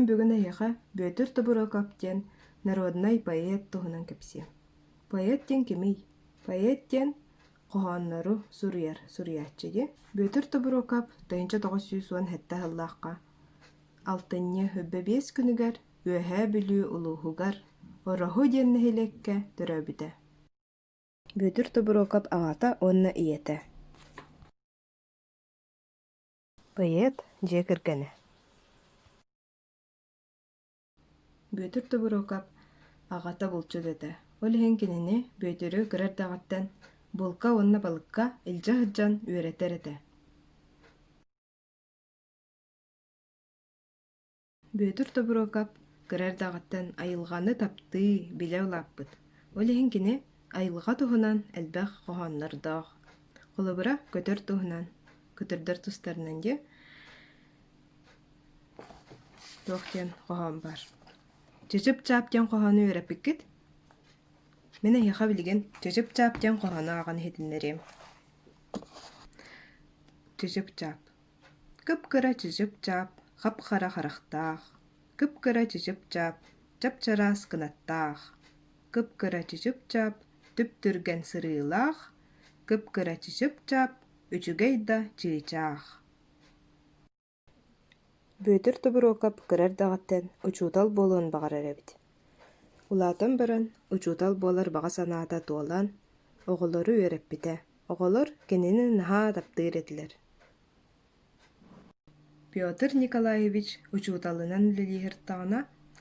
бүгүн эһиэхэ Бүөтүр Тобуруокап диэн народнай поэт туһунан кэпсиэм. Поэт диэн кимий? Поэт диэн хоһооннору суруйар суруйааччы дии. Бүөтүр Тобуруокап 1997 сыллаахха алтынньы 25 күнүгэр Үөһээ Бүлүү улууһугар Ороһу диэн нэһилиэккэ төрөөбүтэ. Бүөтүр Тобуруокап аҕата уонна ийэтэ Поэт дьиэ кэргэнэ Бүөтүр Тобуруокап аҕата булчут этэ. Ол иһин кинини Бүөтүрү кыра эрдэҕиттэн булка уонна балыкка илдьэ сылдьан үөрэтэр этэ. Бүөтүр Тобуруокап кыра эрдэҕиттэн айылҕаны таптыы, билэ улааппыт. Ол иһин кини айылҕа туһунан элбэх хоһооннордоох. Холобура, көтөр туһунан, көтөрдөр тустарынан диэ туох диэн хоһоон баар. Чычып-чаап диэн хоһоону үөрэппиккит? Мин эһиэхэ билигин Чычып-чаап диэн хоһоону ааҕан иһитиннэриэм. Чычып-чаап Кып-кыра чычып-чаап, хап-хара харахтаах, кып-кыра чычып-чаап, чап-чараас кынаттаах, кып-кыра чычып-чаап, түп-түргэн сырыылаах, кып-кыра чычып-чаап, үчүгэй да чыычаах. Бүөтүр Тобуруокап кыра эрдэҕиттэн учуутал буолуон баҕарар эбит. Улаатан баран учуутал буолар баҕа санаата туолан, оҕолору үөрэппитэ. Оҕолор кинини наһаа таптыыр этилэр. Петр Николаевич учууталынан үлэлии сырыттаҕына,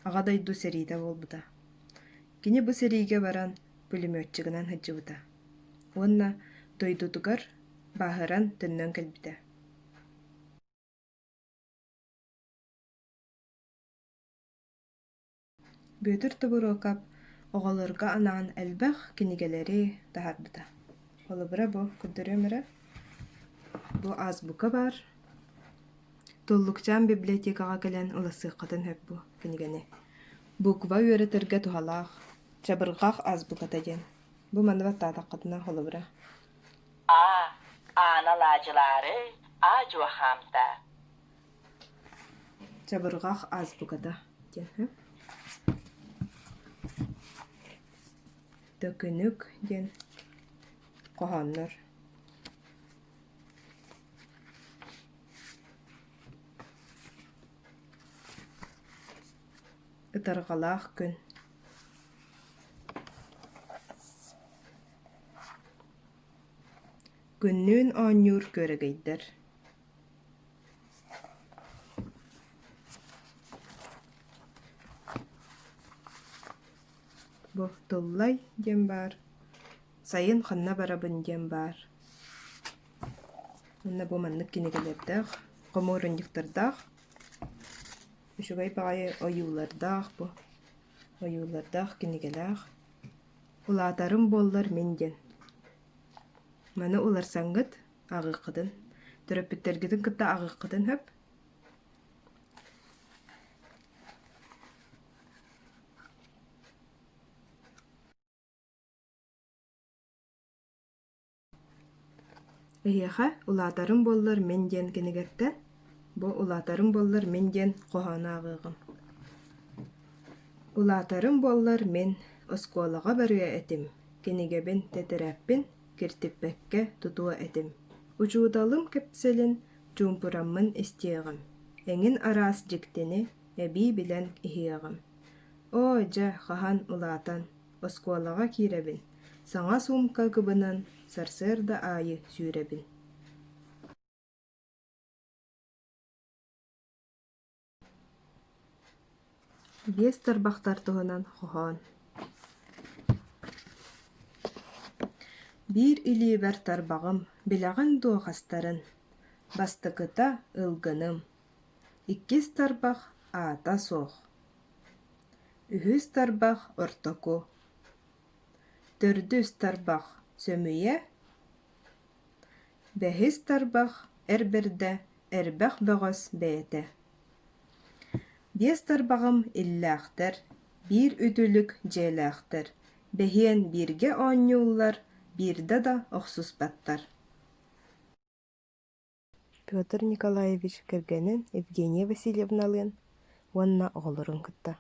Аҕа дойду сэриитэ буолбута. Кини бу сэриигэ баран пулеметчигынан сылдьыбыта уонна дойдутугар бааһыран төннөн кэлбитэ. Бүөтүр Тобуруокап оҕолорго анаан элбэх кинигэлэри таһаарбыта. Холобура бу көрдөрүөм эрэ. Бу азбука баар. Туллукчаан библиотекаҕа кэлэн ылысыаххытын сөп бу кинигэни. Буква үөрэтэргэ туһалаах чабырҕах азбуката диэн. Бу манна баттаатаххытына холобура. А. Аана алаадьылаары аа-дьуо хаамта. Чабырҕах азбуката диэн Төкүнүк диэн хоһооннор Ытарҕалаах күн Күннүүн оонньуур күөрэгэйдэр Бу Тыллай диэн баар, Сайын ханна барабын диэн баар. Уонна бу маннык кинигэлэрдээх, хомуурунньуктардаах, үчүгэй баҕайы ойуулардаах бу ойуулардаах кинигэлээх. Улаатарым буоллар мин диэн. Маны уларсаҥҥыт ааҕыаххытын, төрөппүттэргитин кытта ааҕыаххытын сөп. Эһиэхэ «Улаатарым буоллар мин» диэн кинигэттэн бу «Улаатарым буоллар мин» диэн хоһоону ааҕыаҕым. Улаатарым буоллар мин оскуолаҕа барыа этим, кинигэбин, тэтэрээппин киртиппэккэ тутуо этим. Учууталым кэпсэлин чуумпураммын истиэҕим, эҥин араас дьиктини эбии билэн иһиэҕим. Оо, дьэ, хаһан улаатан, оскуолаҕа киирэбин, саҥа суумка кыбынан сарсыарда аайы сүүрэбин. Биэс тарбахтар туһунан хоһоон Биир илиибэр тарбаҕым, билэҕин дуо хастарын? Бастакыта ылгыным, иккис тарбах аата суох, үһүс тарбах ортоку, төрдүс тарбах сөмүйэ, бэһис тарбах эр бэрдэ эрбэх бөҕөс бэйэтэ Биэс тарбаҕым иллээхтэр, биир үтүлүк дьиэлээхтэр, бэһиэн бииргэ оонньууллар, биирдэ да охсуспаттар Петр Николаевич кэргэнин Евгения Васильевналыын уонна оҕолорун кытта.